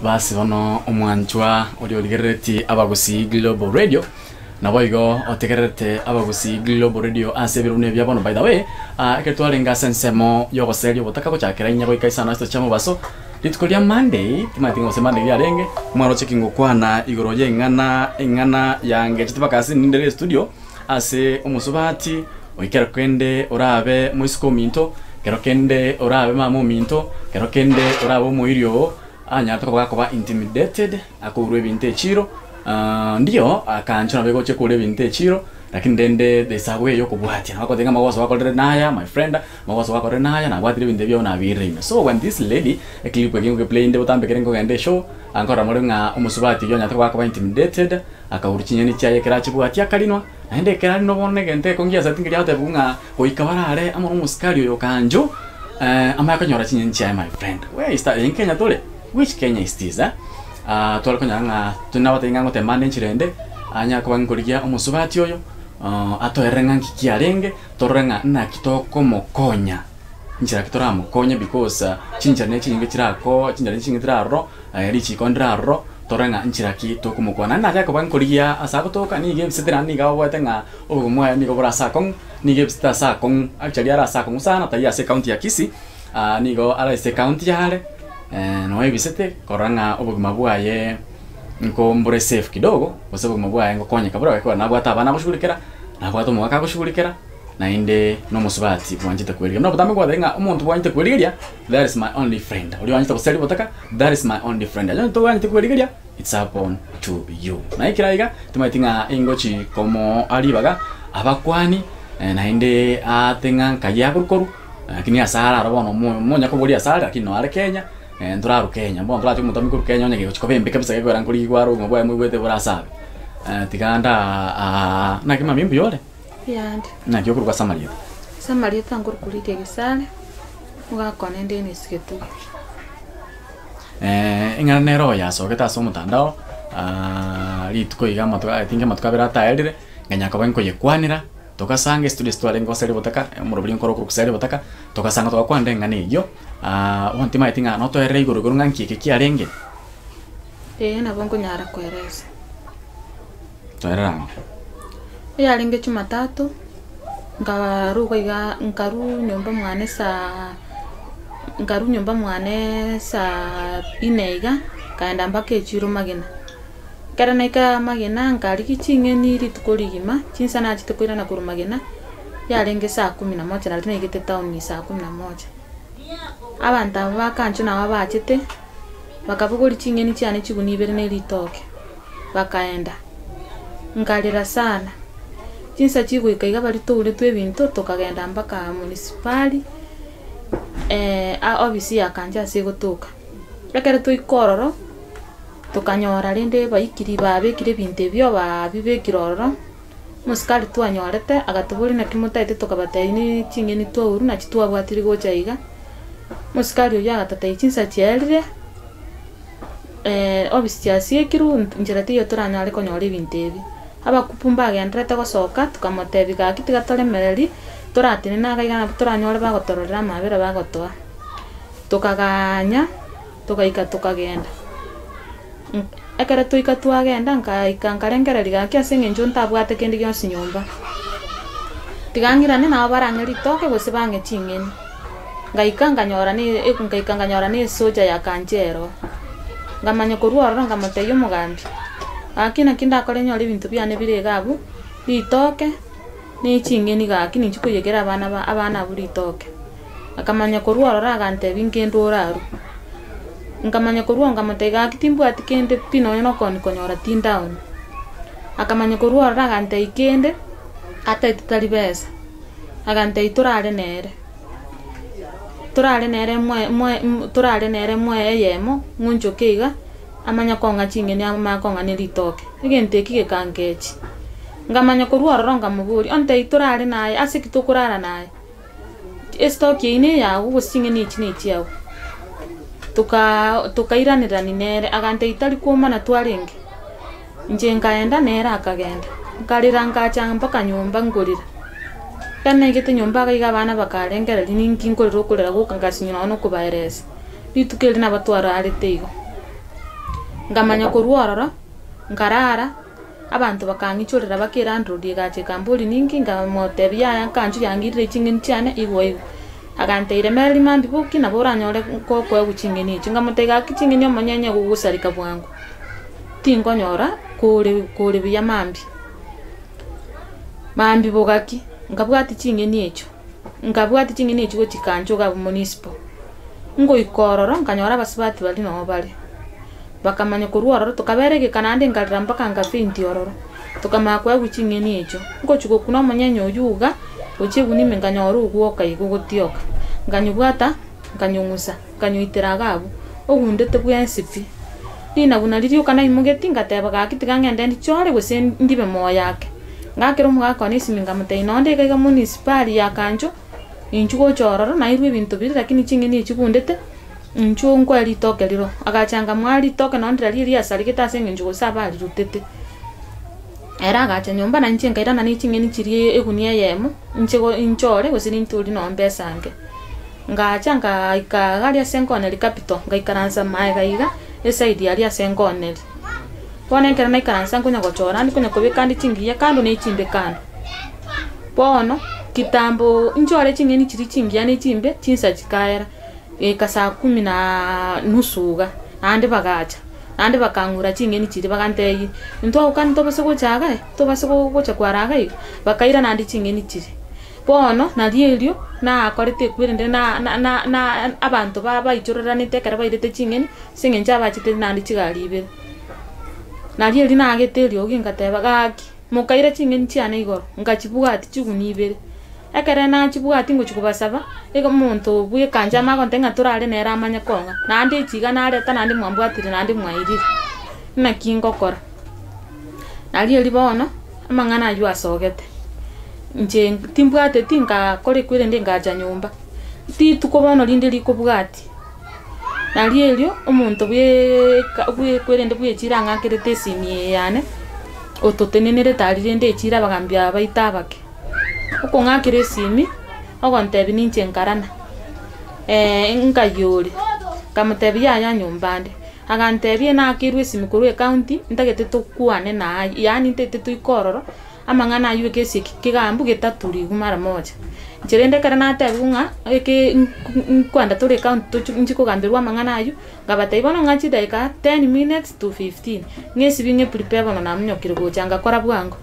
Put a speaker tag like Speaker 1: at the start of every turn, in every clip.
Speaker 1: Basi bono omwanchwa oria origereretie Abagusii Global Radio, naboigo otegererete Abagusii Global Radio ase ebiro buna ebi bia bono. By the way, ah, ekero twarenge ase ensemo y'ogoseria obotaka gochakera inya goika isano ase chia mobaso, rituko ria Monday, timanyeti ng'a gose Monday riarenge, mwaroche ki ngokwana igoro y'eng'ana eng'ana yangechete mpaka ase nindere estudio, ase omosubati, Oi kero kende orabe moiseke ominto, kero kende orabe mama ominto, kero kende orabe omoiri oo, anyarete koba gakoba intimidated, akourwa ebinto echiro, ndio akanchwa nabo egochia koura ebinto echiro, lakini rende there is a way yokobwatia. Nabo akoteba ng'a amagoso gwakorire naya my friend, amagoso gwakorire naya, nabwatire ebinto ebi nabirire ime. So when this lady, eclip eke ngoge play inde botambe ekere nkogenda eshow, nkorora more ng'a omosubati oyio onyarete koba gakoba intimidated, akaurwa chinyeni chiaye ekero achibwatia akarinwa. Naende ekero are nobono egento ekongi ase tinga riagotebigwa ng'a goika barare amo nomosikari oyo Okanjo, amanye konyora chinyeni chiaye my friend. Where is that? Eye Kenya tore? Which Kenya is this eh? Tware konyora ng'a tore nabatebia ng'a ngotema ande enchera ende, anyare koba nkorigia omosubati oyo, atoerere ng'a nki kiarenge, torore ng'a naki tokomokonya, nchera ki toramokonye because chinchera ne chinyinge chirako chinchera ne chinyinge chire aroro. Richiiko ndire aroro, torore ng'a nchera ki tokomokwana. Naende nachake koba nkorigia ase agotoka, nigo ebisete naende nigo abwate ng'a obogima bwaye nigo bore ase akong'u, nigo ebisete ase akong'u, actually are ase akong'u sana tari ase ecounty ya Kisii, nigo are ase ecounty yare, noo ebisete korora ng'a obogima bwaye nko mbore safe kidogo, gose obogima bwaye ngokonyeka bore ekero nabwate abana agoshughulikera, nabwate omogaka agoshughulikera. Naende nomosubati bwanchete kwerigeria. Buna botambe nkobatebia ng'a omonto bwanchete kwerigeria, that is my only friend. Oria oanchete goseria obotaka, that is my only friend. Onye toanchete kwerigeria, it's upon to you. Naikire aiga, timanyeti ng'a ingochi komoa ribaga abakwani, naende aate ng'a nkai akorwa korwa, lakini ase are aro bono mo monya koboria ase are lakini noare are Kenya, ntorarwa Kenya. Bono torache omonto korwa Kenya onye gegochi koba embe kabisa gekogera nkorigwa are obogima bwaye moigwete bore ase abe. Tiga ndaa naki mambia mbuya ore?
Speaker 2: Yande.
Speaker 1: Naki okorokwa ase amarieta?
Speaker 2: Ase amarieta nkorokwa Lydia Gesare, ogakwana ende Eunice Getugi.
Speaker 1: Eng'ana nere oyo yasogete ase omotandao, rituko iga amatuko I think amatuko abere ataerire, nkanya koba nkoyekwanera, togasanga estudio ase twarenge goseria obotaka, omorobori nkoro okorokwa goseria obotaka, togasanga togakwanera eng'ana eyio, bono timanyeti ng'a notoerere igoro igoro ng'a nki eke kiarenge?
Speaker 2: Ee nabo nkonyara koeresa.
Speaker 1: Toerere ang'o.
Speaker 2: Eyarenge Jumatatu, nkarwa iga nkarwa nyomba mwane saa nkarwa nyomba mwane saa inne iga, nkaenda mpaka echiro Magena. Ekero naika Magena nkarigia ching'eni rituko rigima, chinsa nachete koirana korwa Magena, yarenge saa kumi na moja nari naigete town saa kumi na moja. Abanto aba bakanchwa nabo bachete, bakabogoria ching'eni chiane chigunia ibere na eritoke. Bakaenda. Nkarera sana. Chinsa chigoika iga baria touretwe ebinto tokagenda mpaka municipali ofisi ya Kanjo ase egotoka. Ekero twaika ororo, tokanyora rende baikiri babekire ebinto ebio babibekire ororo, omosikari twanyorete agatoboria naki motaete tokabatebia ne ching'eni twaurwa nachi twabwatire gocha iga, omosikari oyio agatotebia chinsa chiaerire. Obisi chiasiekirwe, nchera teiyo toranyare konyora ebinto ebi. Abakupu mbagendererete gosoka, tokamotebia gaki tiga toremererie, toratenene iga iga nabo toranyore bagotororera amabera bagotoa. Tokagaanya, togaika tokagenda. Ekero twaika twagenda, nkaika nkarengereria gaki ase eng'encho ntabwate kende gionsi nyomba, tiga ng'irane nabo barang'e ritoke gose bang'e ching'eni. Ngaika nkanyora ne ngaika nkanyora na esoja ya Kanchero. Nkamanya korwa ororo nkamotebia omogambi, gaki naki ndakore nyore ebinto biane bire iga abwo, ritoke, na eching'eni gaki ninchi koiyekera abana ba abana abwo ritoke. Akamanya korwa ororo agantebia ngende orarwe. Nkamanya korwa oo nkamotebia gaki timbwati kende pi nonye na okoonia konyora tindaoni. Akamanya korwa ororo agantebia kende, ataete tari besa. Agantebia torare nere, torare nere mwe mwe torare nere mwe eyemo, ng'onchoke iga, amanye kong'a ching'eni amanye kong'a ne ritoke. Egento eki gekangechi, nkamanya korwa ororo nkamoboria, ontebia torare naye ase ki tokorara naye? Estoki eyio neyago gose ching'eni echi nechiago. Tokaa tokairanerani nere, agantebia tari kwomana twarenge. Inche nkaenda, nere akagenda. Nkarera nkacha mpaka nyomba nkorera. Ekero naigete nyomba iga iga abana bakarengereria ninki nkorera okorera goka ngasinywa nonye na okobaeresa. Rituko erio nabo twararete igo. Nkamanya korwa ororo, nkarara, abanto bakang'ichorera baka elandlord egacha ekamboria ninki, nkamotebia yaya nkanchu yang'irire ching'eni chiane igwa igwa. Agantebia remereri mambia boki nabo oranyore gokoegwa ching'eni echio, nkamotebia gaki ching'eni omonyenye gogosareka bwango, tinkonyora kore kore buya mambia. Mambia bogaki, nkabwati ching'eni echio, nkabwati ching'eni echio gochia kancha iga abwo municipal. Ngoika ororo nkanyora abasubati baria noo bare, bakamanya korwa ororo tokabera egeka naende nkarera mpaka nka faint ororo, tokamanya koegwa ching'eni echio. Ngochia gokuna omonyenye oywo iga, gochia egunia ime nkanyora ogwoka igo gotioka, nkanyobwata, nkanyong'usa, nkanyoitera iga abwo, ogundete bwensi pi. Rinagu nario rioka naimogetie ngateba gaki tiga ng'ende ndichore gose ndibe moyo ake. Ngakera omogaka one esimi nkamotebia nonde iga iga municipal ya kancho. Inchuo gocha ororo nairwe ebinto biria lakini ching'eni echi chigundete, inchuo nkoe ritoke riro. Agacha nkamoa ritoke nonye ndiraria riasaregete ase eng'encho gose abarirutete. Ere agacha nyomba na inche nkairana ne ching'eni chiria egunia eyemo, inche go inchore gose nintori nonye mbesa nke. Ngacha nkaika iga aria ase nkooneri capital, ngaikaransa maega iga, eside aria ase nkooneri. Bono ekero naikaransa nkonya gochora ande konya kobeka ande chingiya kando na echimbe kando. Bono, kitambo nchore ching'eni chiria chingiya na echimbe, chinsa chikaera, goika saa kumi na nusu iga, naende bagacha, naende bakang'ura ching'eni chiria bagantebia, intwagokani tobase gocha iga eh, tobase gocha kwara iga iga, bakaira naende ching'eni chiria. Bono, nario erio nakorete ekwerende na na na na abanto ba baichoreranete ekero bairete ching'eni, ase eng'encho abachete naende chigari ibere. Nario erio naagete eriogi ngateba gaki, mokaira ching'eni chiane igoro, nkachibwati chigunia ibere. Ekere nachibwati ngochia kobasaba, igo omonto bwekancha amanye gontebia ng'a torare nere amanye kong'a, naende echi iga nareta naende mwambwatire naende mwairire, naki ngokora? Nario erio bono, amang'ana aywo asogete, inche timbwateti ngakora ekwerende ngacha nyomba, rituko bono rinde rikobwatia. Nario erio omonto bweeeka bwekwerende bwechire ang'akerete esimi eye yane, ototenenerete aria rende echire abagambi aba baito abake. Okong'akera esimi, ogontebia ninche nkarana, nkai ore, nkamotebia yaya nyomba ande, agantebia nakerwe esimi korwa ecounty, ntagete tokwane naye, yaani ntagete toike ororo. Amang'ana ayio ekesi eke kegambu getaturigwe mara moja. Inche rende ekero natebiwu ng'a eke nkwenda tore ecounty tochi nchi kogamberwa amang'ana ayio, nkabatebia bono ng'a chidaeka ten minutes to fifteen, ng'esibi ng'e prepare bono namunyokire gocha ngakora bwango.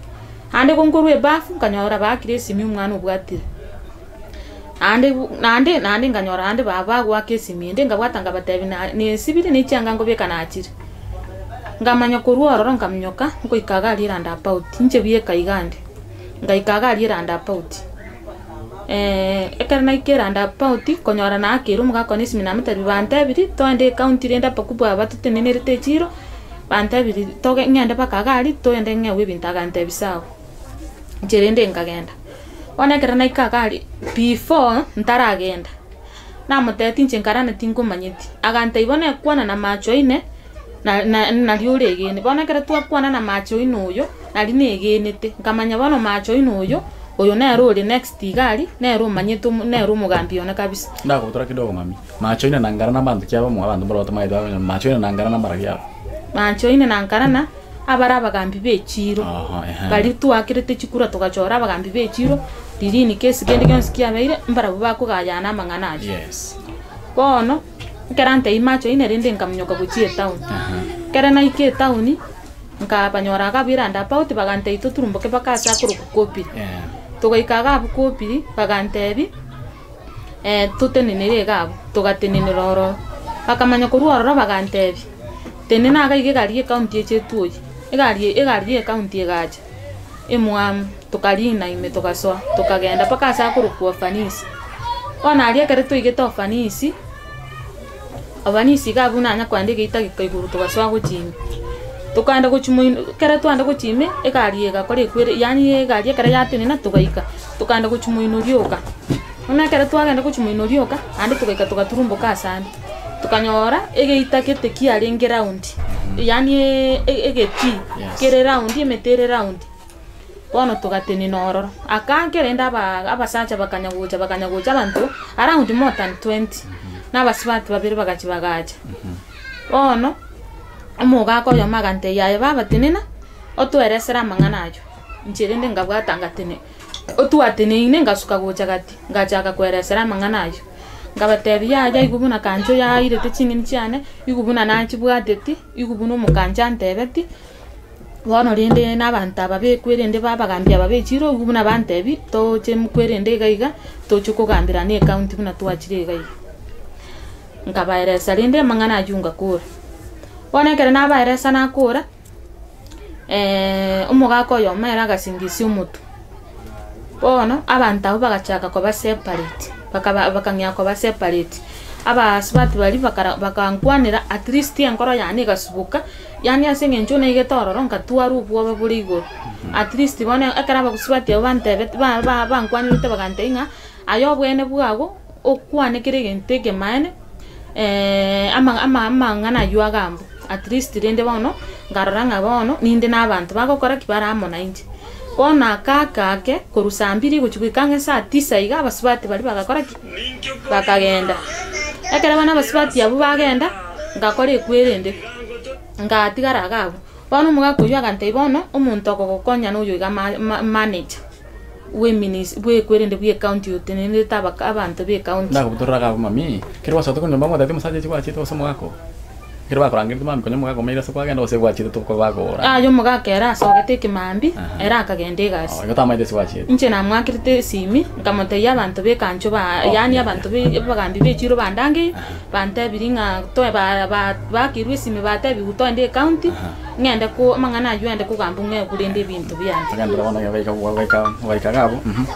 Speaker 2: Naende ko nkorwa ebafu nkanyora baakire esimi omwana obwatire, naende bu naende naende nkanyora naende ba bagoaka esimi ende nkabwata nkabatebia na nesibiri ne chianga nkobeka nachire. Nkamanya korwa ororo nkaminyoka, nkoika iga aria eroundabout, inche bieka iga inde, ngaika iga aria eroundabout, ekero naika eroundabout, konyora nakeire omogaka one esimi namotebirie bantebirie toende ecounty rende abakubwa aba batotenenerete echiro, bantebirie toge ng'ende mpaka iga aria toende ng'ewe ebinto agantebia sawa. Inche rende nkagenda, bono ekero naika iga aria, before ntaragenda. Namotebetie inche nkarane tinkomanyeti. Agantebia, Bono ekwana na macho aine, na na nario oregene. Bono ekero twakwana na macho aino oyo, nari negenete, nkamanya bono macho aino oyo, oyo nere ore next iga aria, nere omanyete omo nere omogambi one kabisa.
Speaker 1: Ndagotora kidogo mami, macho aino na nkarana abanto ki abamo abanto mbaro batamanyete bakonya macho aino na nkarana mbarabwo aba.
Speaker 2: Macho aino na nkarana, abare abagambi b'echiiro,
Speaker 1: Aha, ehe.
Speaker 2: baria twakerete chikura togachora abagambi b'echiiro, riria in case kende gionsi kiabeire, mbarabwo bakogayana amang'ana ayio.
Speaker 1: Yes.
Speaker 2: Bono, ekero antebia macho ine rende nkaminyoka gochia etown. Ekero naika etown, nkabanyora iga abwo eroundabout, bagantebia toturumboke mpaka ase akorokwa Kopiri.
Speaker 1: Yeah.
Speaker 2: Togaika iga abwo Kopiri, bagantebia. totenenere iga abwo, togatenenera ororo. Bakamanya korwa ororo bagantebia, tenena iga iga egari ya ecounty eche etwoyie, egari egari ya ecounty egacha, emwamu, tokarina ime togasoa, tokagenda mpaka ase akorokwa ofanisi. Bono aria ekero twaigete ofanisi, ofanisi iga abwo nanya kogenda egeita geka igoro togasoa gochia ime, tokaenda gochia moino ekero twaenda gochia ime, egari egakora ekwere yaani egari ekero yatenena togaika, tokaenda gochia moino rioka. Bono ekero twagenda gochia moino rioka, naende togaika togaturumboka asande, tokanyora egeita gete kiarenge round, yaani egetii
Speaker 1: Yes.
Speaker 2: kere round emete ere round. Bono togatenena ororo, akanke rende aba abasacha bakanya gocha bakanya gocha abanto around more than 20, na abasubati babere bagachia bagacha. Bono. Omogaka oyomo agantebia, Aye baba tenena, otoeresere amang'ana ayio. Inche rende nkabwata ngatene otwateneine ngasuka gocha gati, ngachaka koeresera amang'ana ayio. Nkabatebia, Yaya igo buna kancho yairete ching'eni chiane, igo buna nachibwateti, igo buna omokancho antebeti, bono rende na abanto aba bekwerende babagambi aba be echiro igo buna bantebi, toche mokwerende iga iga, toche kogambera na ecounty buna twachire iga iga. Nkabaeresa rende amang'ana ayio ngakora. Bono ekero nabaeresa nakora, omogaka oyomo ere agasingisia omotwe, bono abanto abwo bagachaka koba separate, bakaba bakang'ea koba separate, abasubati baria bakara bakankwanera at least enkoro yane egasuboka, yaani ase eng'encho naigete ororo nkatwara obwoba bore igoro. At least bono ekero abasubati abwo bantebeti ba ba bankwanerete bagantebia ng'a aye obwene bwago. Okwane kera egento ekemaene, ama ama amang'ana aywo agambwe, at least rende bono, nkarora ng'a bono ninde na abanto bagokora ki? Bare amo nainche. Bono aka ake ake, korwa saa mbiri gochia goika ang'e saa tisa iga, abasubati baria bagakora ki? Bakagenda. Ekero bono abasubati abwo bagenda, ngakora ekwerende, ngatigara iga abwo. Bono omogaka oywo agantebia bono, omonto okogokonya noyo iga ma ma manager. bw'eminis bw'ekwerende bw'ecounty otenenerete abaka abanto b'ecounty.
Speaker 1: Ndagobutorera iga abwo mami, ekero gwasoete korwa nyomba ngotebetie omosacha echi gwachete gose omogaka oo? Ekero bakorangeretie mambia konya omogaka omeire ase kwagenda gose gwachete tokobagora.
Speaker 2: Aye omogaka ere asogete ekemambia, ere akagenda egasi.
Speaker 1: Oh, igo tamaete ase gwachete.
Speaker 2: Inche namwakerete esimi, nkamotebia abanto b'ekancho ba
Speaker 1: Oh,
Speaker 2: yaani
Speaker 1: yeah,
Speaker 2: abanto be abagambi b'echiro bandangeire, bantebirie ng'a toe ba ba bakeirwe esimi batebigwe toende ecounty, Ng'ende ko amang'ana ayio ende kogamba ong'e rende ebinto biane.
Speaker 1: Togenderere bono goika goika goika iga abwo mh.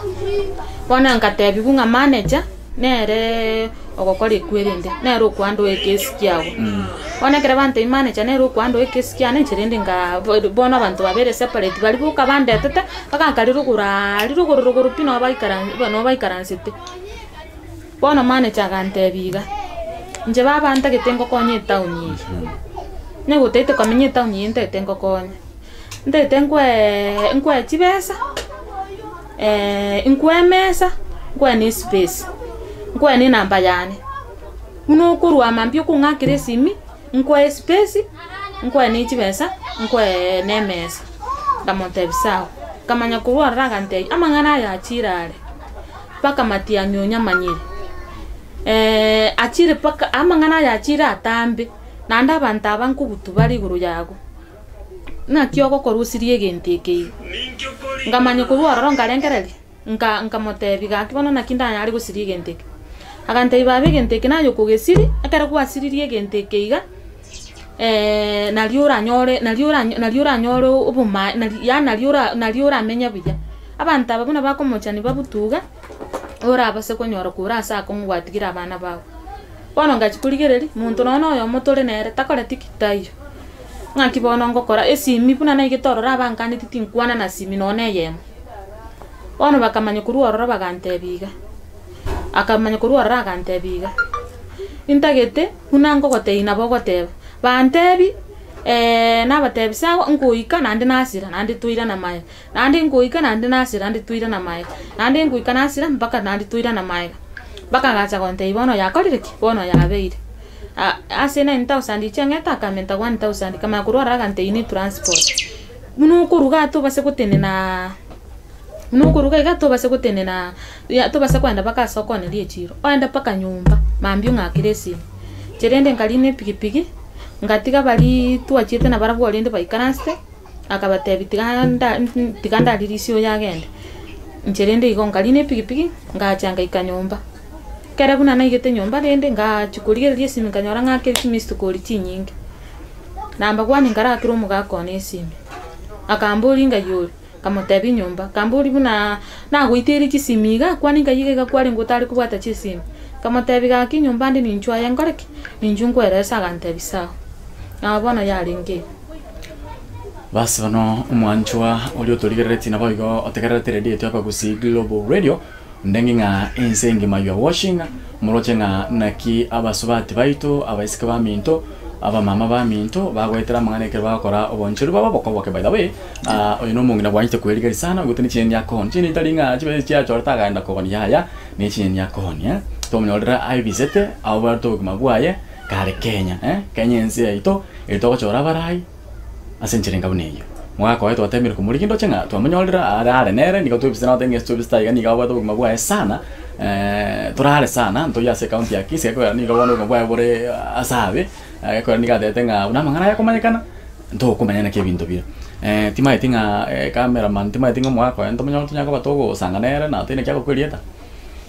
Speaker 2: Bono ngatebigwa ng'a manager nere ogokora ekwerende, nere okoandoa ekesi kiago. Bono ekero bantebia manager nere okoandoa ekesi kiane inche rende nkaa bono abanto babere separate baria boka bandetete, bagakari rogoro aaria rogoro rogoro pi nabo baikaran nabo baikaransete. Bono manager agantebia iga, inche baba ntagete ngokonye etown eye, onye gotagete komenya etown eye ntagete ngokonye, ntagete nkoeeee nkoe chibesa, nkoe emesa, nkoe na espace, nkoe na enamba yane, buna okorwa mambia okong'akera esimi, nkoe espace, nkoe na chibesa, nkoe na emesa. Nkamotebia sawa, nkamanya korwa ororo agantebia amang'ana aya achire are. Mpaka matiang'i onyamanyire, achire mpaka amang'ana aya achire atambe, naende abanto aba nkobutu bare igoro yago, naki ogokora osirie egento eke iga. Nkamanya korwa ororo nkarengereria, nka nkamotebia gaki bono naki ndanyare gosiria egento eke. Agantebia baba egento eke naye okogesiria, ekero gwasiririe egento eke iga, nario oranyore nario oranyo nario oranyore oboma nari yaani nario ora nario oramenye buya. Abanto aba buna bakomochani babutuga, orabase konyora kore ase akong'u gwatigire abana bao. Bono ngachia korigereria, monto nonya na oyomo tore nere takoreti ki? Taiyo. Ng'aki bono ngokora, esimi buna naigete ororo abankaneti tinkwana na simi nonya na eyemo. Bono bakamanya korwa ororo bagantebia iga, akamanya korwa ororo agantebia iga, intagete buna nkogotebia nabo ogoteba, bantebi nabatebi sawa nkoika naende nasira naende toirana maega. Naende nkoika naende nasira naende toirana magega, naende nkoika nasira mpaka naende toirana magega. Mpaka agacha gontebia bono yakorire ki? Bono yabeire. Ase 9000 chiang'ete akamenta 1000 kamanya korwa ororo agantebia ne transport. Buna okoruga iga tobase gotenenaaa, buna okoruga iga tobase gotenenaaa ya tobase kogenda mpaka ase okoneria echiro, ogende mpaka nyomba mambia ong'akere esimi. Inche rende nkarina epikipiki, ngatiga bariaaa twachiete nabarabwo rende baikaransete. Akabatebia, Tiga nda tiga ndaririsie oyo agende. Inche rende igo nkarina epikipiki, ngacha ngaika nyomba. Ekere buna naigete nyomba rende, ngachia korigereria esimi nkanyora ng'akire chimissed call chinyinge. Number one nkarakera omogaka one esimi, akamboria ngai ore, nkamotebia nyomba, akamboria buna nagoiteirie chisimi iga, kwani ngai iga iga kwarenge otare kobwata chisimi. Nkamotebia gaki nyomba inde ninchwo aye nkore ki? Ninchwo nkwerese agantebia sawa. Nabo bono yarenge igo.
Speaker 1: Basi bono omwanchwa oria otorigereretie naboigo otegererete radio yaito y'Abagusii Global Radio, ndenge ng'a ense engima you are watching, moroche ng'a naki abasubati baito, abaiseke baminto, abamama baminto bagoetera amang'ana ekero bagokora obonchori bwabo bokoboke by the way, oyo na omong'ina bwanchete kwerigeria sana oigwete ne chinyeni akooni, chinyeni tari ng'a chibe chiachorete akaenda koonia yaya, ne chinyeni akoonia, tomonyorera aebisete, abwate obogima bwaye. Kare Kenya eh, Kenya ense yaito, eri togochora abarai ase enchera enga buna eyio. Omogaka oye twatemire komorigia ndoche ng'a twamonyorire are are nere, nigo twebisete nagoteba ng'a ase twebisete aiga nigo abwate obogima bwaye sana, torare sana ntoiyo ase ecounty ya Kisii ekogera nigo bono obogima bwaye bore ase abe, ekogera nigo atebete ng'a buna amang'ana aya akomanyekana, ntokomanya naki ebinto bire. Timaeti ng'a cameraman timaeti ng'a omogaka oye ntomonyore tonyare koba togosanga nere na toine ki agokwa erieta.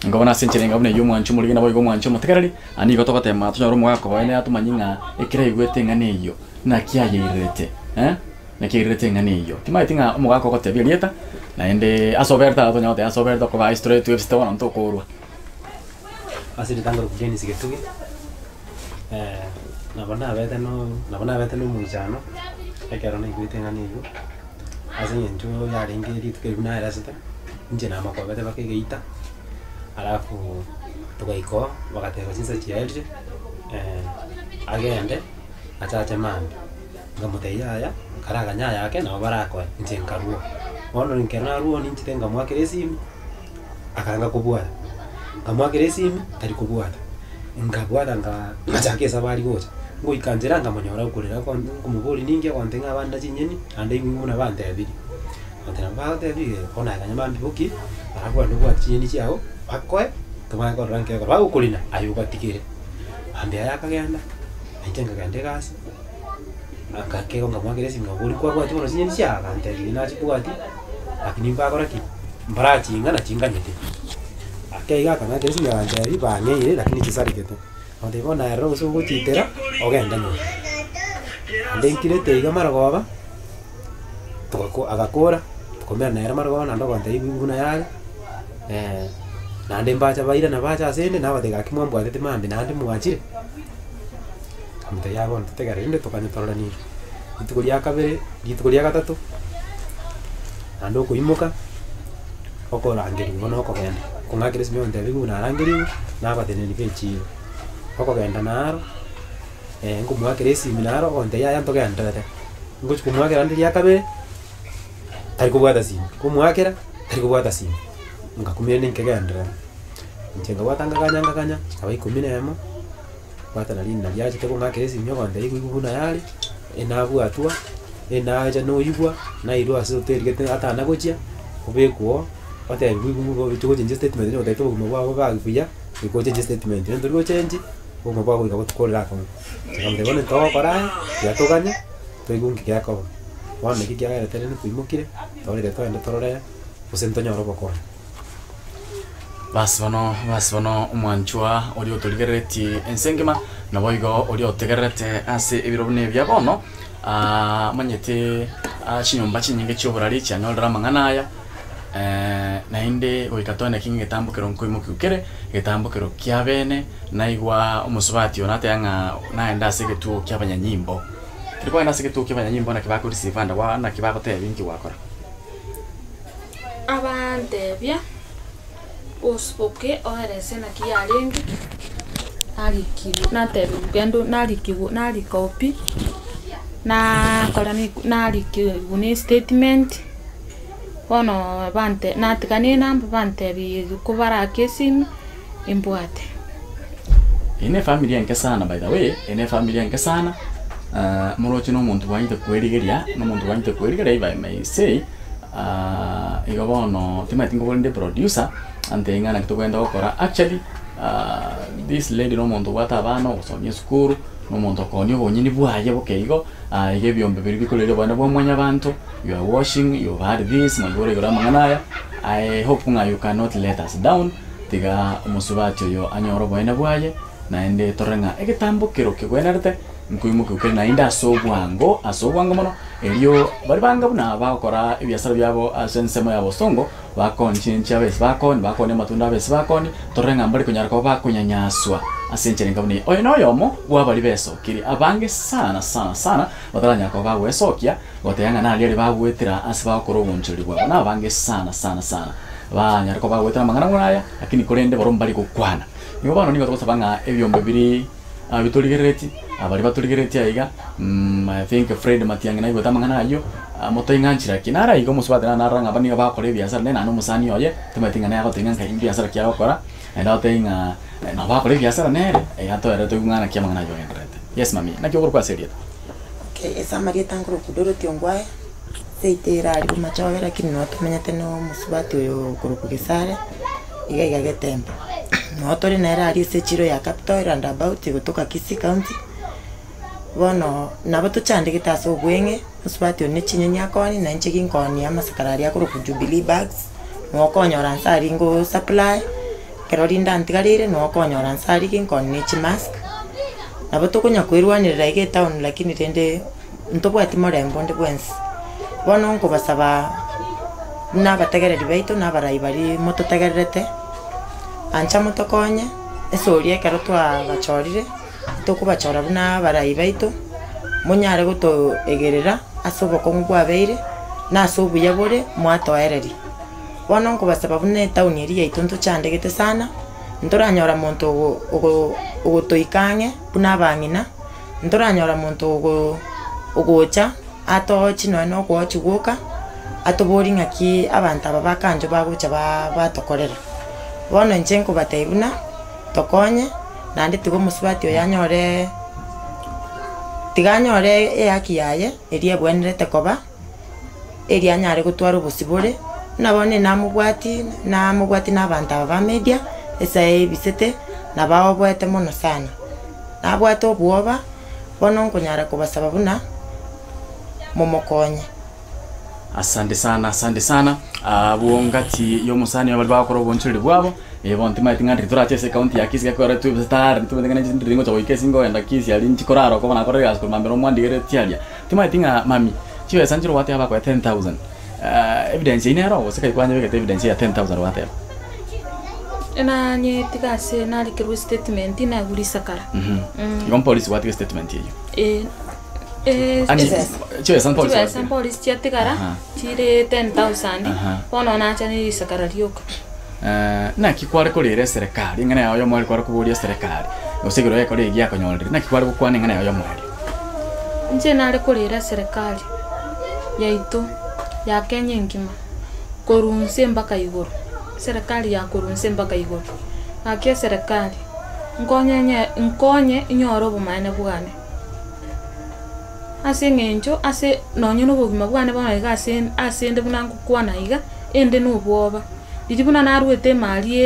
Speaker 1: Nkobona ase enchera enga buna eyio omwanchi omorigi naboigo omwanchi omotegereri, aa nigo togotema tonyore omogaka oye nere atomanyie ng'a ekero aigwete eng'ana eyio, naki ayeirerete eh, naki ayeirerete eng'ana eyio. Timaeti ng'a omogaka ogotebia erieta, naende ase oberete aro tonyare goteba ase oberete okoba ase tore twebisete bono ntokorwa.
Speaker 3: Ase ritang'ani korwa Dennis Getugi, nabo nabete no nabo nabete na omoichano, ekero naigwete eng'ana eywo, ase eng'encho yarenge rituko erio naeresete, inche namakobete mpaka egeita, alafu togaika oo, bagateba chinsa chiaerire, agende achache mambia, nkamotebia yaya, karaganye ayake nabo barakoe, inche nkarwa. Bono ekero narwa oo ninchete nkamoakera esimi, akaanga kobwata, nkamoakera esimi, tari kobwata, nkabwata nkaa ngachaka esabari gocha, ngoika nchera nkamonyora okorera nko nkomoboria ninki agontebia ng'a abande chinyeni, naende inwe buna bantebirie. Agontebia nabo bagotebi eh, bono aye ganya mambia bokie, barabwo naende obwate chinyeni chiago, bakoe, tomanye korora nki egokora, bagokorina, aye obatigere. Mambia aye akagenda, na inche nkagenda egasi, akakegwa nkamoakera esimi nkamoboria kwabwati bono chinyeni chiago? Agantebia eeh nachibwati, lakini mbakora ki? Mbaraching'a na chinganyete. Ake iga akang'akera esimi agantebia bang'eire lakini chisaregete. Agantebia bono aye rora gose ogochiitera, ogende nyomba. Naende nkirete iga marogoba, togako agakora, tokomerana nere marogoba naende ogontebia ribu buna yare, naende mbacha bairana bacha asende, nabatebia gaki mwambwateti mambia naende mwachire. Nkamotebia yaya bono totegerere rende tokanye torore ninki. Rituko ria kabere, rituko ria gatato, naende okoimoka, okorangerigwa bono okogenda, kong'akera esimi ogontebia buna narangerigwe, nabateneneri ba echiro. Okogenda naro, nkomoakera esimi naro ogontebia yaya ntogenderere, ngochi komoakera naende ria kabere, tari kobwata simu, nkomoakera, tari kobwata simu, ngakumia rende nkegenderera. Inche nkabwata nkaganya nkaganya, chikaba ikomi na emo. Bwata nari nari achete kong'akera esimi ogontebia igo buna yare, enabwatwa, enacha noigwa, nairwa ase hoteli gete atana gochia, obekwa oo, otebiwa igo igo oche gochenjia statement onye gotebete obogima bwago bobe buya, goika ochenjie statement, onye tori gochenji, obogima bwago goika botokorere akong'u. Nkamotebia bono ntogokora aya, tiga toganye, toigwe nki gekoba. Bono naki kiagerete rende twaimokire, twarorire togende torore, gose ntonyore obokonyi.
Speaker 1: Basi bono, basi bono, omwanchwa oria otorigereretie ense engima, naboigo oria otegererete ase ebiro buna ebia bono, ah, omanyete ah, chinyomba chinyinge chi'oborari chianyorire amang'ana aya, naende goika toe naki ng'egetambokero nkoimokiwa kere, egetambokero kia bene, naigwa omosubati oyo nateba ng'a naende ase egetuo ki'abanyanyimbo. Ekero kwagenda ase egetuo ki'abanyanyimbo naki bakoreceive ande gwa naki bagotebia inki gwakora.
Speaker 2: Abantebia, Osuboke oerese naki yarenge, narikigwe natebigwa genda narikigwe narika pi, nakora narikigwa na estatement, bono bante natiga na enamba bantebia ko barake esimi embwate.
Speaker 1: Eye ne efamiri enke sana by the way, eye ne efamiri enke sana, moroche na omonto bwanyete kwerigeria, na omonto bwanyete kwerigeria if I may say. Igo bono timanyeti nkobori nde producer, antebie ng'a naki togenda gokora actually this lady na omonto obwate abana ogosomia esukuru, na omonto okoonia obonyeni bwaye boke igo, iga ebiombe biria bikoreire obonene bwa mwanyabanto, you are washing, you have had this, mwaigure igoro amang'ana aya, I hope ng'a you cannot let us down, tiga omosubati oyo anyore oboene bwaye, naende torore ng'a egetambo kero kegwenerete, nkoimokiwa kere naende ase obwango, ase obwango mono. Erio baria banga buna bagokora ebiasara biabo ase ensemo ya bosongo, bakoonia chinenchi abese bakoonia, bakoonia amatunda abese bakoonia, torore ng'a mbare konyara koba bakonyanyaswa ase enchera enga buna eye. Oyo noyomo bw'abaria besokirie, abange sana sana sana bataranyara koba bagwesokia, goteba ng'a naria aria bagoetera ase bagokora obonchoreri bwabo, nabange sana sana sana banyare koba bagoetera amang'ana buna aya, lakini korende barobwo mbari gokwana. Nigo bono nigo togosaba ng'a ebiombe biria. Abitorigereretie, abaria batorigereretie aiga, I think Fred Matiang'i naigwete amang'ana ayio, Motoing'anchera ki? Naro iga omosubati naro narora ng'a aba nigo bagokora ebiasara naende naende omosani oye, timanyeti ng'a nere agotebia ng'a nkai mbiasara ki agokora, naende agotebia ng'a nabo bagokora ebiasara nere, iga toerete toigwe ng'a naki amang'ana ayio agendererete. Yes mummy, naki okorokwa ase erieta?
Speaker 4: Okay, ase amarieta nkorokwa Dorothy Ongwae, seito ere aria Bomachoge lakini noo tomenyete na omosubati oyo okorokwa Gesare, iga iga Getembe. Noo tore nere aria ase echiro ya Capital roundabout egotoka Kisii county. Bono nabo tochandegete ase obweng'e, mosubati one chinyeni akoonia, na inche ginkoonia amasakara aria akorokwa Jubilee bags, nigo okonyora nse aria ngo supply, ekero rinde antigareire nigo okonyora nse aria ginkoonia ne chimask. Nabo tokonya koerwanerera iga etown lakini rende ntobwati morembe onde bwensi. Bono nkobasaba buna abategereri baito na abarai baria mototegererete, ancha motokonye, esori ekero twabachorire. Tokobachora buna abarai baito, monyare gotoegerera ase obokong'u bwabeire, na ase obuya bore mwatoereria. Bono nkobasaba buna etaoni eria yaito ntochandegete sana, ntoranyora monto ogo ogo ogotoika ang'e buna abang'ina, ntoranyora monto ogo ogocha atoochi nonye na okoochi gwoka, atoborie ng'aki abanto aba ba kanjo bagocha ba batokorera. Bono inche nkobatebia buna. Tokonye, naende tiga omosubati oyo anyore, tiga anyore ehaki yaye eria ebwenerete koba, eria anyare gotwara obosibore, buna bono namobwati namobwati na abanto aba ba media, esaa ebisete, nabo aoboete mono sana. Nabwate obwoba, bono nkonyara kobasaba buna, momokonye.
Speaker 1: Asante sana, asante sana. Abwo ngati y'omosani oyo baria bagokora obonchoreri bwabo, eh bono timanyeti ng'a ndiri torache ase ekaunti ya Kisii gekogera twe tayari ntomanyete ng'a ninche ndiri ngocha goika ase nkogenda Kisii aria inchi korara oko bono nakora egasi korwa mambia nomwandigeretie aria. Timanyeti ng'a mummy, chibesa nchire gwateba bakoe 10,000, evidence eyio nero gose kai kwanyebegete evidence ya 10,000 gwateba?
Speaker 2: Nanyetiga ase narekerwe estatement naigure risakara.
Speaker 1: Igo mpolisi gwatiga estatement eyio?
Speaker 2: Eh.
Speaker 1: Ani chibesa mpolisi
Speaker 2: Chibesa
Speaker 1: gwatiga?
Speaker 2: mpolisi chiatigara
Speaker 1: Aha.
Speaker 2: chire 10,000
Speaker 1: Aha.
Speaker 2: bono nacha ne risakara rioka.
Speaker 1: Naki kware korera eserekari, eng'ana yao y'omoerio kware koboria eserekari, gose igoro y'ekora eyio giakonyorire, naki kware gokwana eng'ana yao y'omoerio?
Speaker 2: Inche nare korera eserekari yaito ya Kenya engima, korwa inse mpaka igoro, eserekari ya korwa inse mpaka igoro. Gaki eserekari, nkonye nye nkonye inyore obomaene bwane. Ase eng'encho ase nonye na obogima bwane bono iga ase ase ende buna ngokwana iga, ende na obwoba. Riria buna naruete emari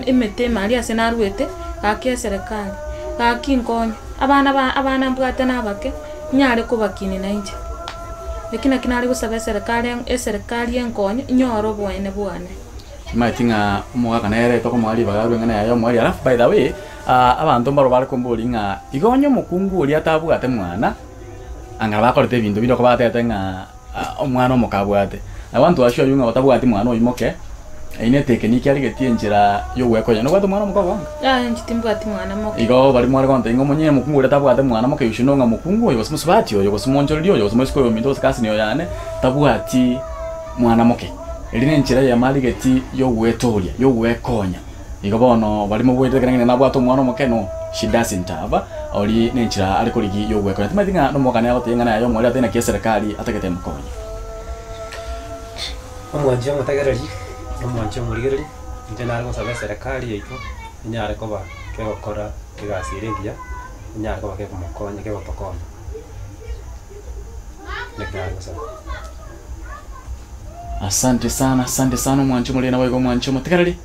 Speaker 2: emete emari ase naruete, gaki eserekari, gaki nkonye, abana ba abana mbwate na abake, nyare kobakinia nainche. Eki naki nare gosaba eserekari eserekari enkonye, nyore oboene bwane.
Speaker 1: Timanyeti ng'a omogaka nere tokomoa ribaga arue eng'ana yaye omoerio alafu by the way, abanto mbaro bare komboria ng'a igo onye omokungu oria atabwate mwana, anga bakorete ebinto bire oko batebete ng'a omwana omoke abwate. I want to assure you ng'a otabwati mwana oyio moke, eyio ne etekiniki arigetie enchera yogwekonya. Nobwate omwana omoke oboango?
Speaker 2: Yaya inche timbwati mwana moke.
Speaker 1: Igo baria mware gontebia ng'a omonye omokungu oria tabwate mwana moke you should know ng'a mokungu oyo gose mosubati oyo gose monchoreri oyo gose moiseke oyo ominto gose cousin oyo yane, tabwati mwana moke. Eri nenchera eyemo arigeti y'ogwetooria, y'ogwekonya. Igo bono baria moboete ekero ng'a nabwate omwana omoke no, she doesn't have, ori nenchera are korigia y'ogwekonya. Timanyeti ng'a nomogani agotebia ing'ana yaye omorero atari naki eserekari atagete emokonye.
Speaker 3: Omwanchi omotegereri, na omwanchi omorigereri, inche nare gosaba eserekari yaito, enyare koba kegokora egasi ere engiya, enyare koba kegomokonya kegotokonya, naki nare gosaba.
Speaker 1: Asante sana, asante sana omwanchi omoriri naboigo omwanchi omotegereri,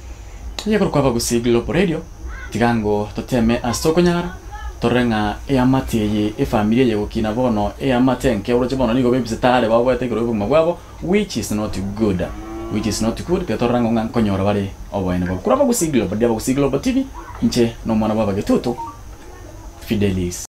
Speaker 1: onye korokwa Abagusii Global Radio, tiga ngo toteme ase okonyara, torore ng'a eamate eye, efamiri eye egokina bono, eamate enke oroche bono nigo bebisete are baboete igoro y'obogima bwabo, which is not good, which is not good, tiga torore ng'a nkonyora bare oboene bwabo. Korwa Abagusii Global, Abagusii Global TV, inche nomwana bw'Abagetutu, Fidelis.